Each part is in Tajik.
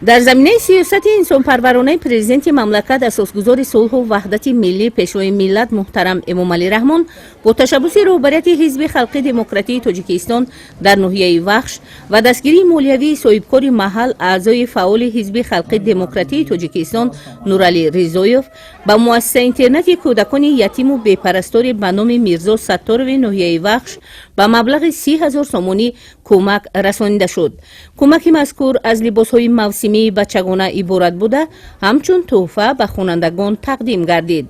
Дар заминаи сиёсати инсонпарваронаи Президенти мамлакат, асосгузори сулҳу ваҳдати миллӣ, Пешвои миллат муҳтарам Эмомалӣ Раҳмон, бо ташаббуси роҳбарияти Ҳизби халқи демократии Тоҷикистон дар ноҳияи Вахш ва дастгирии молиявии соҳибкори маҳал, аъзои фаъоли Ҳизби халқи демократии Тоҷикистон Нуралӣ Ризоев, ба муассисаи интернати кӯдакони ятиму бепарастори ба номи Мирзо Сатторови ноҳияи Вахш ба маблағи 30 000 сомонӣ кӯмак расонида шуд. Кӯмаки мазкур аз либосҳои мавсимии бачагона иборат буда, ҳамчун тӯҳфа ба хонандагон тақдим гардид.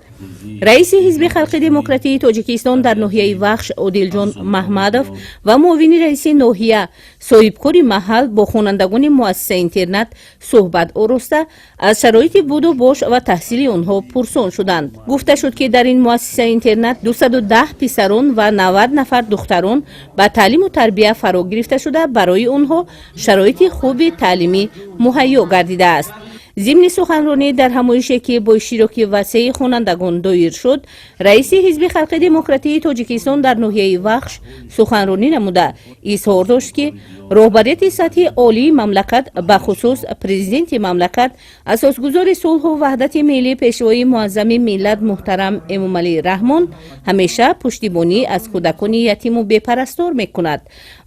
Раиси Ҳизби халқи демократии Тоҷикистон дар ноҳияи Вахш Одилҷон Маҳмадов ва муовини раиси ноҳия, соҳибкори маҳал бо хонандагони муассисаи интернат суҳбат ороста, аз шароити буду бош ва таҳсили онҳо пурсон шуданд. Гуфта шуд, ки дар ин муассисаи интернат 210 писарон ва 90 нафар духтарон ба таълиму тарбия фаро гирифта шуда, барои онҳо шароити хуби таълимӣ муҳайё гардидааст. Зимни суханронӣ дар ҳамоише, ки бо иштироки васеи хонандагон доир шуд, раиси Ҳизби халқи демократии Тоҷикистон дар ноҳияи Вахш суханронӣ намуда, изҳор дошт, ки роҳбарияти сатҳи олии мамлакат, бахусус Президенти мамлакат, асосгузори сулҳу ваҳдати миллӣ, Пешвои муаззами миллат муҳтарам Эмомалӣ Раҳмон ҳамеша пуштибонӣ аз кӯдакони ятиму бепарастор мекунад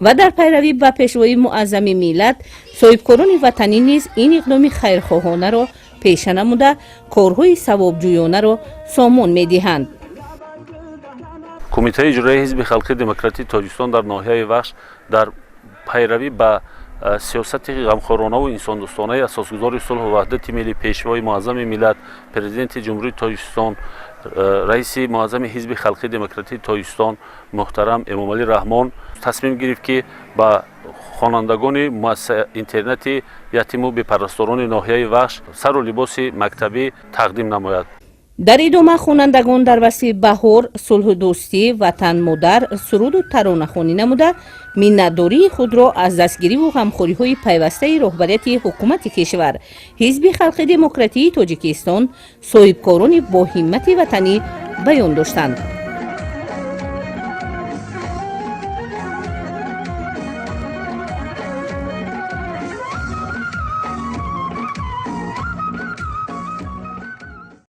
ва дар пайравӣ ба Пешвои муаззами миллат соҳибкорони ватанӣ низ ин иқдоми хайрхоҳонаро пеша намуда, корҳои савобҷӯёнаро сомон медиҳанд. Кумитаи иҷроияи Ҳизби халқи демократии Тоҷикистон дар ноҳияи Вахш дар пайравӣ ба сиёсати ғамхоронаву инсондӯстонаи асосгузори сулҳу ваҳдати миллӣ, Пешвои муаззами миллат, Президенти Ҷумҳурии Тоҷикистон, раиси муаззами Ҳизби халқи демократии Тоҷикистон муҳтарам Эмомалӣ Раҳмон тасмим гирифт, ки ба хонандагони муассиса интернати ятиму бепарасторони ноҳияи Вахш сару либоси мактабӣ тақдим намояд. Дар идома хонандагон дар васфи баҳор, сулҳу дӯстӣ, ватан модар суруду таронахонӣ намуда, миннатдории худро аз дастгириву ғамхориҳои пайвастаи роҳбарияти ҳукумати кишвар, Ҳизби халқи демократии Тоҷикистон, соҳибкорони боҳиммати ватанӣ баён доштанд.